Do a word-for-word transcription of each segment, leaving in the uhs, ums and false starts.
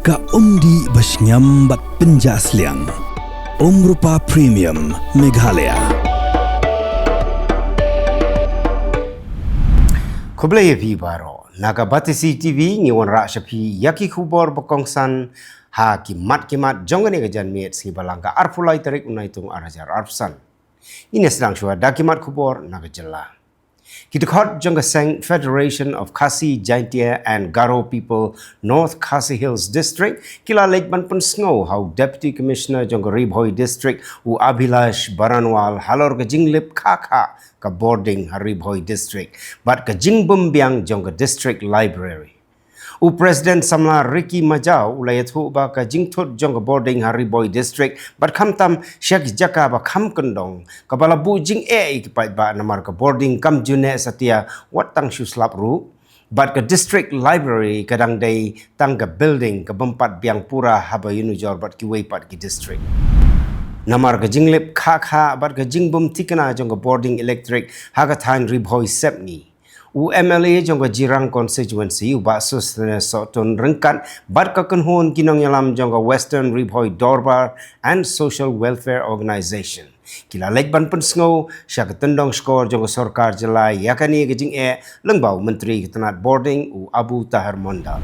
Ka umdih ba shngiam bad pynjah sliang. Umrupa Premium Meghalaya. Khublei ïa phi baroh. Na ka Batesi T V ngi wanrah sha phi ïa ki khubor ba kongsan ha ki mat ki mat jong kane ka janmiet sngi Balang ka arphew lai tarik u Naitung ar hajar arphew san. Ngin ïa sdang shuwa da ki mat khubor na ka jylla. Ki dkhot jong ka seng Federation of Khasi Jaintia and Garo People North Khasi Hills District ki la leit ban pynsngew ha u Deputy Commissioner jong ka Ri Bhoi District u Abhilash Baranwal halor ka jinglip kha kha ka boarding ha Ri Bhoi District bad ka jingbymbiang jong ka District Library. U President samla Ricky Majaw u la ïathuh ba ka jingthut jong ka boarding ha Ri Bhoi District bad khamtam sha ki jaka ba kham kyndong kaba la buh jingeh ïa ki paidbah namar ka boarding kam ju neh satia wat tang shu slap ruh. Bad ka District Library ka dang dei tang ka building ka bym pat biang pura haba ïanujor bad kiwei pat ki district. Namar ka jinglip kha kha bad ka jingbym thikna jong ka boarding electric ha ka thaiñ Ri Bhoi Sepngi, u M L A jong ka Jirang Constituency u Bah Sosthenes Sohtun ryngkat bad ka kynhun ki nongïalam jong ka Western Ri Bhoi Dorbar and Social Welfare Organization ki la leit ban pynsngew sha ka tyndong shkor jong ka sorkar jylla ïa kane ka jingeh lyngba u Myntri ka tnat boarding u Abu Taher Mondal.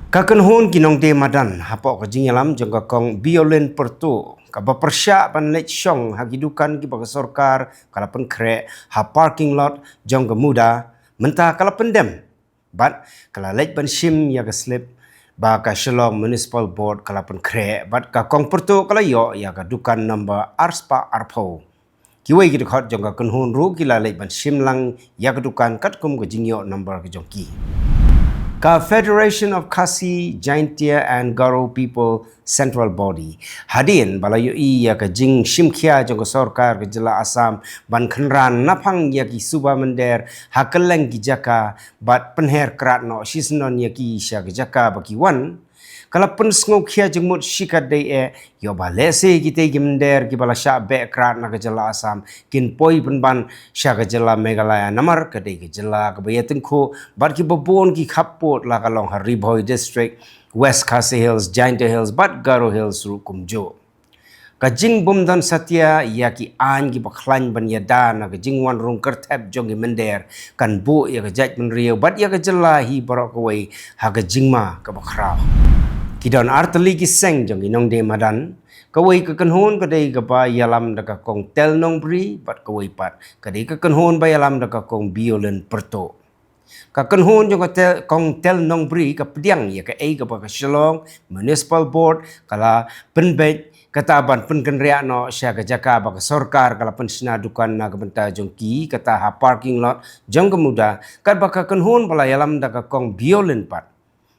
Ka kynhun ki nongdie madan hapoh ka jingïalam jong ka Kong Biolin Pyrtuh kaba pyrshah ban leit shong ha ki dukan kiba ka sorkar ka la pynkhreh ha parking lot jong ka MUDA mynta ka la pyndem bad ka la leit ban shim ïa ka slip ba ka Shillong Municipal Board ka la pynkhreh bad ka Kong Pyrtuh ka la ïoh ïa ka dukan number arspah arphew. Kiwei ki dkhot jong ka kynhun ruh ki la leit ban shim lang ïa ka dukan katkum ka jingïoh number ka jong ki. Ka Federation of Khasi Jaintia and Garo People Central Body hadien ba la ïohi ïa ka jingshim khia jong ka sorkar ka jylla Assam ban kynran naphang ïa ki suba mynder ha kylleng ki jaka bad pynher krad noh shisyndon ïa ki sha ka jaka ba ki wan, ka la pynsngew khia jingmut shikatdei eh ïoh ba lehse kitei ki mynder kiba la shah beh krad na ka jylla Assam kin poi pynban sha ka jylla Meghalaya namar ka dei ka jylla kaba ïatyngkhuh bad kiba bun ki khappud la ka long ha Ri Bhoi District, West Khasi Hills, Jaintia Hills bad Garo Hills ruh kumjuh. Ka jingbymdon satia ïa ki aiñ kiba khlaiñ ban ïada na ka jingwan rung kyrthep jong ki mynder kan buh ïa ka jaitbynriew bad ïa ka jylla hi baroh kawei ha ka jingma kaba khraw. Ki don artylli ki seng jong ki nongdie madan, kawei ka kynhun ka dei kaba ïalam da ka Kong Tel Nongbri bad kawei pat ka dei ka kynhun ba ïalam da ka Kong Biolin Pyrtuh. Ka kynhun jong ka Tel, Kong Tel Nongbri ka pdiang ïa kaei kaba ka Shillong Municipal Board ka la pynbeit kata ban pynkynriah noh sha ka jaka ba ka sorkar ka la pynshna dukan na ka bynta jong ki kata ha parking lot jong ka MUDA katba ka kynhun ba la ïalam da ka Kong Biolin pat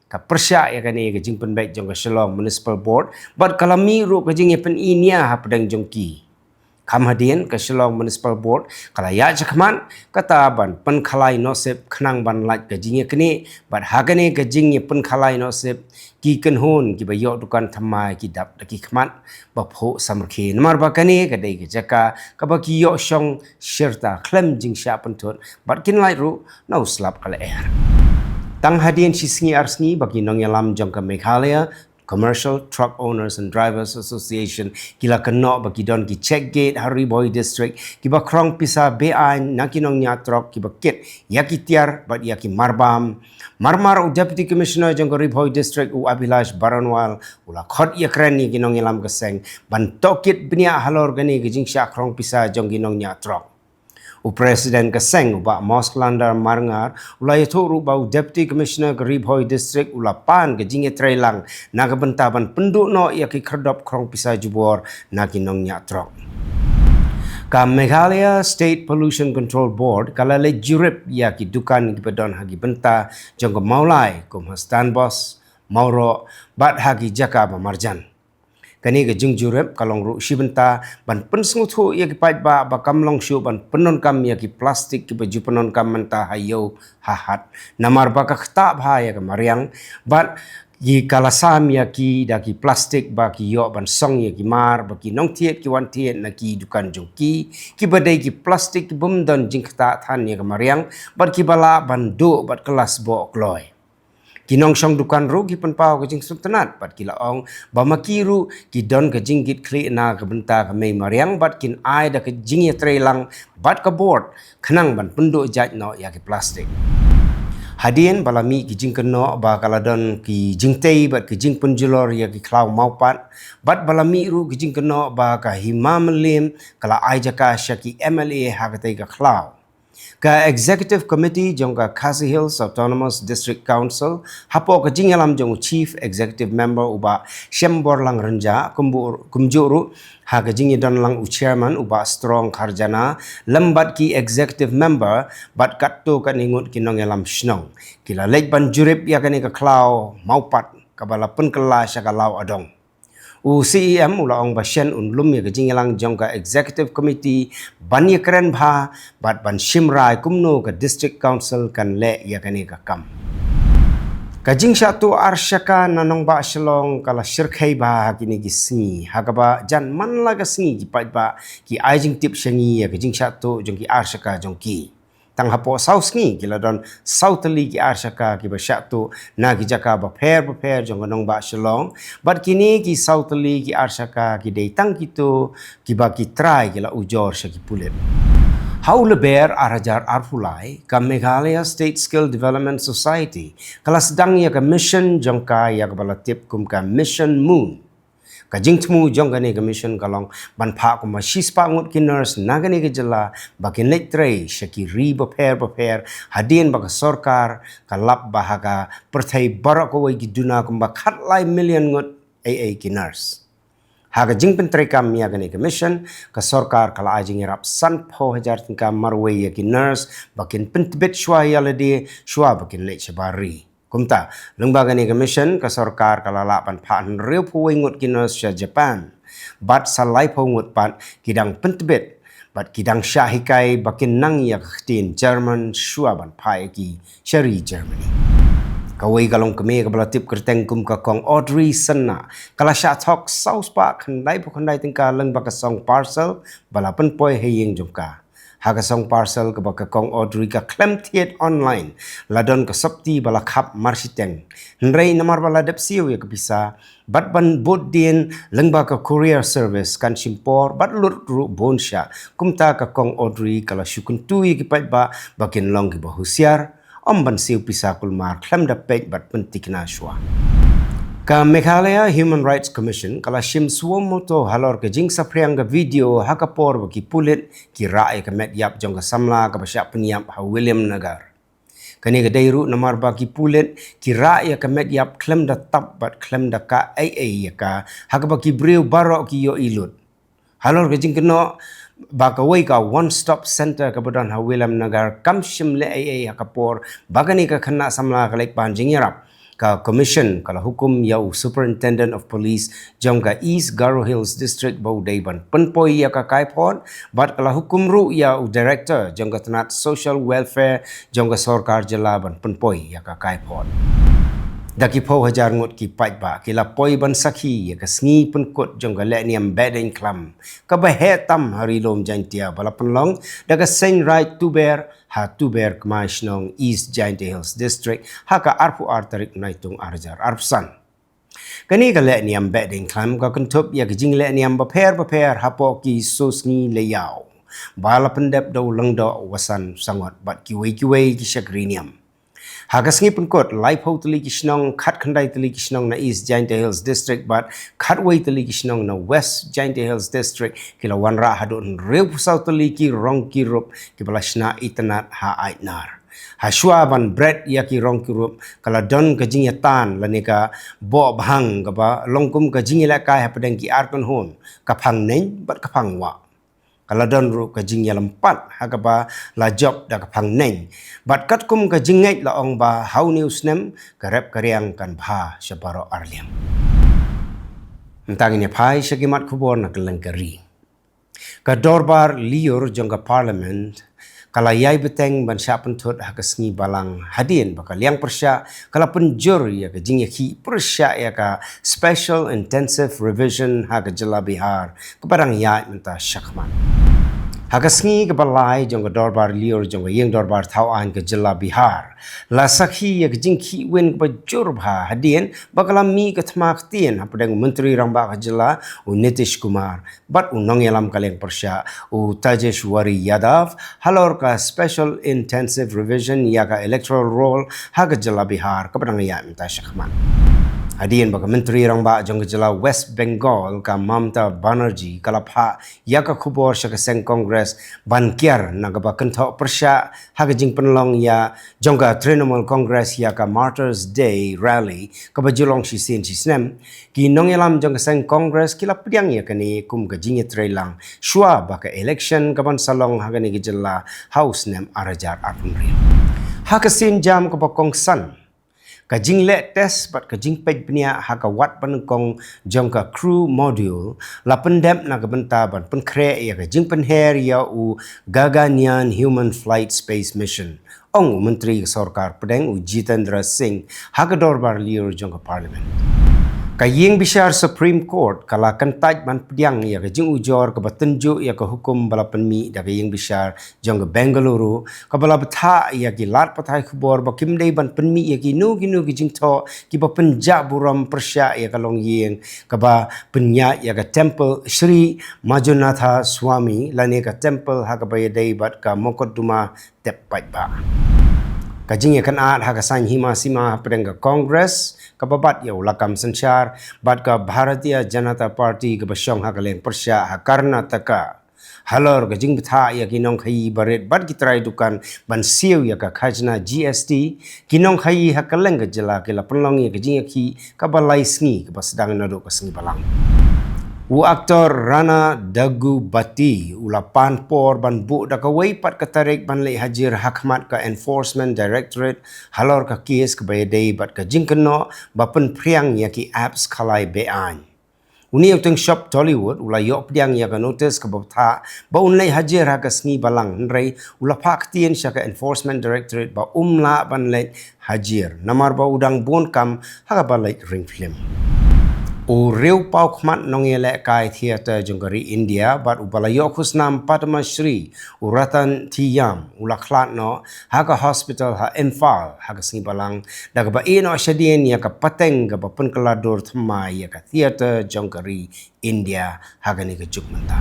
ka pyrshah ïa kane ka jingpynbeit jong ka Shillong Municipal Board bad ka la mih ruh ka jingïapyni nia hapdeng jong ki. Kham hadien ka Shillong Municipal Board ka la ïaid shakhmat kata ban pynkhalai noh sip khnang ban lait ka jingïaknieh bad ha kane ka jingïapynkhalai noh sip ki kynhun kiba ïoh dukan thymmai ki dap da ki khmat ba phuh samrkhie namar ba kane ka dei ka jaka kaba ki ïoh shong shirta khlem jingshah pynthut bad kin lait ruh na u slap ka lyer. Tang hadien shi sngi ar sngi ba ki nongïalam jong ka Meghalaya Commercial Truck Owners and Drivers Association ki la kynnoh ba ki don ki check gate ha Ri Bhoi District kiba khrong pisa be-aiñ na ki nongñiah trok kiba kit ïa ki tiar bad ïa ki marbam. Marmar u Deputy Commissioner jong ka Ri Bhoi District u Abhilash Baranwal u la khot ïakren ïa ki nongïalam ka seng ban tohkit bniah halor kane ka jingshah khrong pisa jong ki nongñiah trok. U President ka seng u Bah Mosklandar Marngar u la ïathuh ruh ba u Deputy Commissioner ka Ri Bhoi District u la pan ka jingïatreilang na ka bynta ban pynduh noh ïa ki khyrdop khrong pisa jubor na ki nongñiah trok. Ka Meghalaya State Pollution Control Board ka la leit jurip ïa ki dukan kiba don ha ki bynta jong ka Mawlai kum ha Stanbos, Mawroh bad ha ki jaka ba marjan. Kane ka jingjurip ka long ruh shi bynta ban pynsngewthuh ïa ki paidbah ba kam long shuh ban pyndonkam ïa ki plastik kiba ju pyndonkam mynta ha ïew ha hat namar ba ka ktah bha ïa ka mariang bad ki ka la sam ïa ki da ki plastik ba ki ïoh ban song ïa ki mar ba ki nongthied ki wan thied na ki dukan jong ki kiba dei ki plastik ki bym don jingktah than ïa ka mariang bad kiba lah ban duh bad kylla sboh kloi. Ki nongshong dukan ruh ki pynpaw ka jingsngewtynnad bad ki la ong ba ma ki ruh ki don ka jingkitkhlieh na ka bynta ka mei mariang bad kin ai da ka jingïatreilang bad ka board khnang ban pynduh jait noh ïa ki plastik. Hadien ba la mih ki jingkynnoh ba ka la don ki jingtei bad ki jingpynjulor ïa ki khlaw mawpat bad ba la mih ruh ki jingkynnoh ba ka Hima Mylliem ka la ai jaka sha ki M L A ha katei ka khlaw. Ka Executive Committee jong ka Khasi Hills Autonomous District Council, hapoh ka jingïalam jong u Chief Executive Member u Bah Shemborlang Rynjah, kumjuh ruh ha ka jingïadon lang u Chairman u Bah Strong Kharjana, lem bad ki Executive Member bad katto katne ngut ki nongïalam shnong, ki la leit ban jurip ïa kane ka khlaw mawpat kaba la pynkylla sha ka Law Adong. U C E M u la ong ba shen un lum ïa ka jingïalang jong ka Executive Committee ban ïakren bha bad ban shim rai kumno ka District Council kan leh ïa kane ka kam. Ka jingshah tuh arshaka na nongbah Shillong ka la shyrkhei bha ha kine ki sngi, ha kaba jan man la ka sngi ki paidbah ki ai jingtip sha ngi ïa ka jingshah tuh jong ki arshaka jong ki. Tang hapoh saw sngi ki la don saw tylli ki arshaka kiba shah tuh na ki jaka bapher bapher jong ka nongbah Shillong, bad kine ki saw tylli ki arshaka ki dei tang kito kiba ki trai ki la ujor sha ki pulit. Ha u Lber ar hajar arphew lai, ka Meghalaya State Skill Development Society ka la sdang ïa ka mission jong ka ïa kaba la tip kum ka Mission Moon. Ka jingthmu jong kane ka mission ka long ban phah kumba shispah ngut ki nurse na kane ka jylla ba kin leit trei sha ki ri bapher bapher, hadien ba ka sorkar ka lap ba ha ka pyrthei baroh kawei ki duna kumba khatlai million ngut ei ei ki nurse. Ha ka jingpyntreikam ïa kane ka mission, ka sorkar ka la ai jingïarap sanphew hajar tyngka marwei ïa ki nurse ba kin pyntbit shuwa ïa lade shuwa ba kin leit shabar ri. Kumta, lyngba kane ka mission, ka sorkar ka la lah ban phah hynriewphew wei ngut ki nurse sha Japan bad sa laiphew ngut pat ki dang pyntbit bad ki dang shah hikai ba kin nang ïa ka ktien German shuwa ban phah ïa ki sha ri Germany. Kawei ka longkmie kaba la tip kyrteng kum ka Kong Audrey Sanna ka la shah thok saw spah khyndaiphew khyndai tyngka lyngba ka song parcel ba la pynpoi ha ïing jong ka. Ha ka song parcel kaba ka Kong Audrey ka khlem thied online, la don ka sopti ba la khap marshiteng. Hynrei namar ba la dep siew ïa ka pisa bad ban bud dien lyngba ka courier service, kan shim por bad lut ruh bun shah. Kumta ka Kong Audrey ka la shu kyntu ïa ki paidbah ba kin long kiba husiar, ym ban siew pisa kulmar khlem da peit bad pyntikna shuwa. Ka Meghalaya Human Rights Commission ka la shim suo moto halor ka jingsaphriang ka video ha ka por ba ki pulit ki rah ïa ka met ïap jong ka samla kaba shah pynïap ha Williamnagar. Kane ka dei ruh namar ba ki pulit ki rah ïa ka met ïap khlem da tap bad khlem da kah ei ei ïa ka, ha kaba ki briew baroh ki ïohi lut. Halor ka jingkynnoh ba kawei ka One Stop Center kaba don ha Williamnagar kam shym leh ei ei ha ka por ba kane ka khynnah samla ka leit pan jingïarap, ka Commission ka la hukum ïa u Superintendent of Police jong ka East Garo Hills District ba u dei ban pynpoi ïa ka kaiphod, bad ka la hukum ruh ïa u Director jong ka tnat Social Welfare jong ka sorkar jylla ban pynpoi ïa ka kaiphod. Da ki phew hajar ngut ki paidbah ki la poi ban sakhi ïa ka sngi pynkut jong ka lehniam Behdeiñkhlam kaba heh tam ha Ri Lum Jaiñtia ba la pynlong da ka Seiñ Raij Tuber ha Tuber Kmai Shnong, East Jaintia Hills District, ha ka arphew ar tarik Naitung ar hajar arphew san. Kane ka lehniam Behdeiñkhlam ka kynthup ïa ka jinglehniam bapher bapher hapoh ki suo sngi leh ïaw ba la pyndep da u Lyngdoh Wasan Sangot bad kiwei kiwei ki shakri niam. Ha ka sngi pynkut, laiphew tylli ki shnong, khatkhyndai tylli ki shnong na East Jaintia Hills District bad khatwei tylli ki shnong na West Jaintia Hills District ki la wanrah haduh hynriewphew saw tylli ki rong ki rup kiba la shna itynnad ha Aitnar. Ha shuwa ban bret ïa ki rong ki rup, ka la don ka jingïatan lane ka boh bhang kaba long kum ka jingïalehkai hapdeng ki ar kynhun, ka phang neng bad ka phang wah. Ka la don ruh ka jingïalympat ha kaba la jop da ka phang neng. Bad katkum ka jingngeit la ong ba ha une u snem ka rep ka riang kan bha sha baroh arliang. Mynta ngin ïa phai sha ki mat khubor na kylleng ka ri. Ka dorbar lyiur jong ka Parliament ka la ïai bteng ban shah pynthut ha ka sngi Balang hadien ba ka liang pyrshah ka la pynjur ïa ka jingïakhih pyrshah ïa ka Special Intensive Revision ha ka jylla Bihar kaba dang ïaid mynta shakhmat. Ha ka sngi kaba lai jong ka dorbar lyiur jong ka ïing dorbar thaw aiñ ka jylla Bihar, la sakhi ïa ka jingkhih win kaba jur bha hadien ba ka la mih ka thma ktien hapdeng u Myntri Rangbah ka jylla u Nitish Kumar bad u nongïalam ka liang pyrshah u Tejashwari Yadav halor ka Special Intensive Revision ïa ka Electoral Roll ha ka jylla Bihar kaba dang ïaid mynta shakhmat. Hadien ba ka Myntri Rangbah jong ka jylla West Bengal ka Mamata Banerjee ka la phah ïa ka khubor sha ka seng Congress ban kiar na kaba kynthoh pyrshah ha ka jingpynlong ïa jong ka Trinamool Congress ïa ka Martyrs' Day Rally kaba ju long shisien shisnem, ki nongïalam jong ka seng Congress ki la pdiang ïa kane kum ka jingïatreilang shuwa ba ka election kaban sa long ha kane ka jylla ha u snem ar hajar arphew hynriew. Ha ka sienjam kaba kongsan, ka jingleh test bad ka jingpeit bniah ha ka wat banyngkong jong ka Crew Module la pyndep na ka bynta ban pynkhreh ïa ka jingpynher ïa u Gaganyaan Human Flight Space Mission, ong u Myntri ka Sorkar Pdeng u Jitendra Singh ha ka dorbar lyiur jong ka Parliament. Ka ïing bishar Supreme Court ka la kyntait ban pdiang ïa ka jingujor kaba tynjuh ïa ka hukum ba la pynmih da ka ïing bishar jong ka Bengaluru kaba la bthah ïa ki lad pathai khubor ba kim dei ban pynmih ïa kino kino ki jingthoh kiba pynjah burom pyrshah ïa ka longïing kaba pynïaid ïa ka Temple Sri Manjunatha Swamy lane ka temple ha kaba ïadei bad ka mokotduma tep paidbah. Ka jingïakynad ha ka saiñ hima sima hapdeng ka Congress kaba bat ïa u lakam synshar bad ka Bharatiya Janata Party kaba shong ha ka liang pyrshah ha Karnataka halor ka jingbthah ïa ki nongkhaïi barit bad ki trai dukan ban siew ïa ka khajna G S T, ki nongkhaïi ha kylleng ka jylla ki la pynlong ïa ka jingïakhih kaba lai sngi kaba sdang naduh ka sngi Balang. U actor Rana Daggubati u la pan por ban buh da kawei pat ka tarik ban leit hajir ha khmat ka Enforcement Directorate halor ka kes kaba ïadei bad ka jingkynnoh ba pynphriang ïa ki apps khalai beaiñ. Une u tyngshop Tollywood u la ïoh pdiang ïa ka notice kaba bthah ba un leit hajir ha ka sngi Balang, hynrei u la phah ktien sha ka Enforcement Directorate ba um lah ban leit hajir namar ba u dang bun kam ha kaba leit ring film. U riewpawkhmat nongïalehkai theater jong ka ri India bad uba la ïoh khusnam Padma Shri u Ratan Thiyam u la khlad noh ha ka hospital ha Imphal ha ka sngi Balang da kaba ïeh noh shadien ïa ka pateng kaba pynkylla dur thymmai ïa ka theater jong ka ri India ha kane ka juk mynta.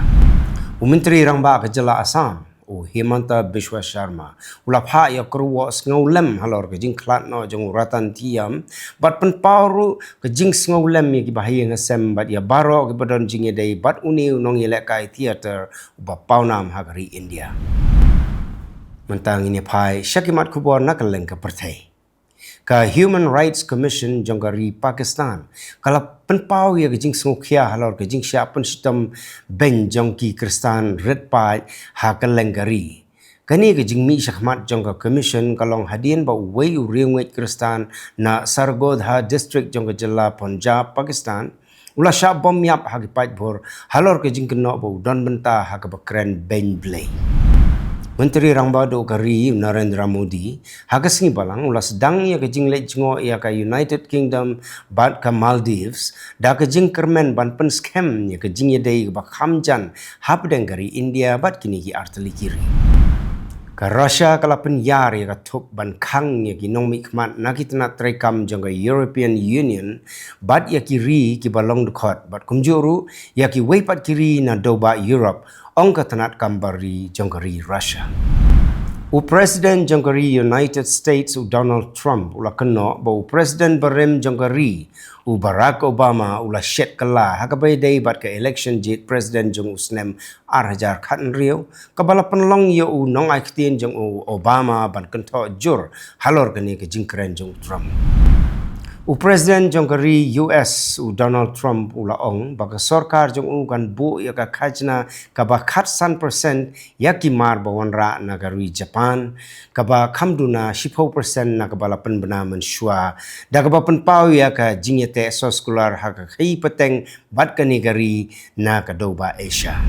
U Myntri Rangbah ka jylla Assam u Himanta Biswa Sharma u la phah ïa ka ruh sngewlem halor ka jingkhlad noh jong u Ratan Thiyam bad pynpaw ruh ka jingsngewlem ïa kiba ha ïing ha sem bad ïa baroh kiba don jingïadei bad une u nongïalehkai theater uba pawnam ha ka ri India. Mynta ngin ïa phai sha ki mat khubor na kylleng ka pyrthei. Ka Human Rights Commission jong ka ri Pakistan ka la pynpaw ïa ka jingsngewkhia halor ka jingshah pynshitom beiñ jong ki Khristan rit paid ha kylleng ka ri. Kane ka jingmih shakhmat jong ka Commission ka long hadien ba uwei u riewngeit Khristan na Sargodha District jong ka jylla Punjab, Pakistan, u la shah bom ïap ha ki paidbor halor ka jingkynnoh ba u don bynta ha kaba kren beiñ Blei. Myntri Rangbah Duh ka ri u Narendra Modi ha ka sngi Balang u la sdang ïa ka jingleit jngoh ïa ka United Kingdom bad ka Maldives da ka jingkyrmen ban pynskhem ïa ka jingïadei kaba kham jan hapdeng ka ri India bad kine ki artylli ki ri. Ka Russia ka la pynïar ïa ka thup ban khang ïa ki nongmihkhmat na ki tnat treikam jong ka European Union bad ïa ki ri kiba long dkhot bad kumjuh ruh ïa kiwei pat ki ri na dewbah Europe, ong ka tnat kam bar ri jong ka ri Russia. U President jong ka ri United States u Donald Trump u la kynnoh ba u President barim jong ka ri u Barack Obama u la shet kylla ha kaba ïadei bad ka election jied President jong u snem ar hajar khathynriew kaba la pynlong ïa u nongai ktien jong u Obama ban kynthoh jur halor kane ka jingkren jong u Trump. U President jong ka ri U S u Donald Trump u la ong ba ka sorkar jong u kan buh ïa ka khajna kaba khatsan percent ïa ki mar ba wanrah na ka ri Japan, kaba kham duna shiphew percent na kaba la pynbna mynshuwa da kaba pynpaw ïa ka jingïateh soskular ha ka khaïi pateng bad kane ka ri na ka dewbah Asia.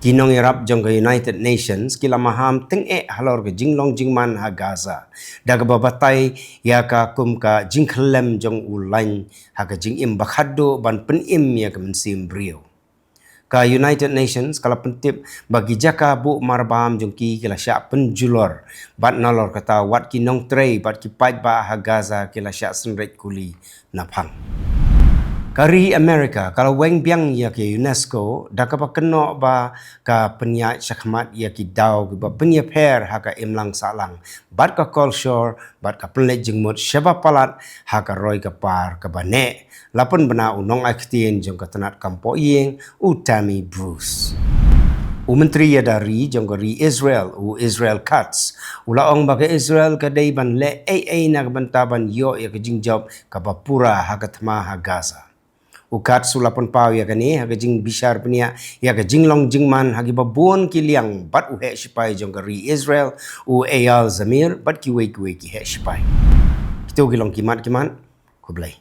Ki nongïarap jong ka United Nations ki la maham tyngeh halor ka jinglong jingman ha Gaza da kaba batai ïa ka kum ka jingkhyllem jong u lain ha ka jingim ba khatduh ban pynim ïa ka mynsiem briew. Ka United Nations ka la pyntip ba ki jaka buh marbam jong ki ki la shah pynjulor, bad nalor kata wat ki nongtrei bad ki paidbah ha Gaza ki la shah synreit kuli naphang. Ka ri America ka la weng biang ïa ka UNESCO da kaba kynnoh ba ka pynïaid shakhmat ïa ki daw kiba pynïapher ha ka imlang sahlang bad ka kolshor bad ka pynleit jingmut shaba palat ha ka roi ka par kaba neh, la pynbna u nongai ktien jong ka tnat kam pohïing, u Tammy Bruce. U Myntri Ïada Ri jong ka ri Israel, u Israel Katz, u la ong ba ka Israel ka dei ban leh ei ei na ka bynta ban ïoh ïa ka jingjop kaba pura ha ka thma ha Gaza. U Katz u la pynpaw ïa kane ha ka jingbishar bniah ïa ka jinglong jingman ha kiba bun ki liang bad u heh shipai jong ka ri Israel, u Eyal Zamir, bad kiwei kiwei ki heh shipai. Kito ki long ki mat ki mat. Khublei.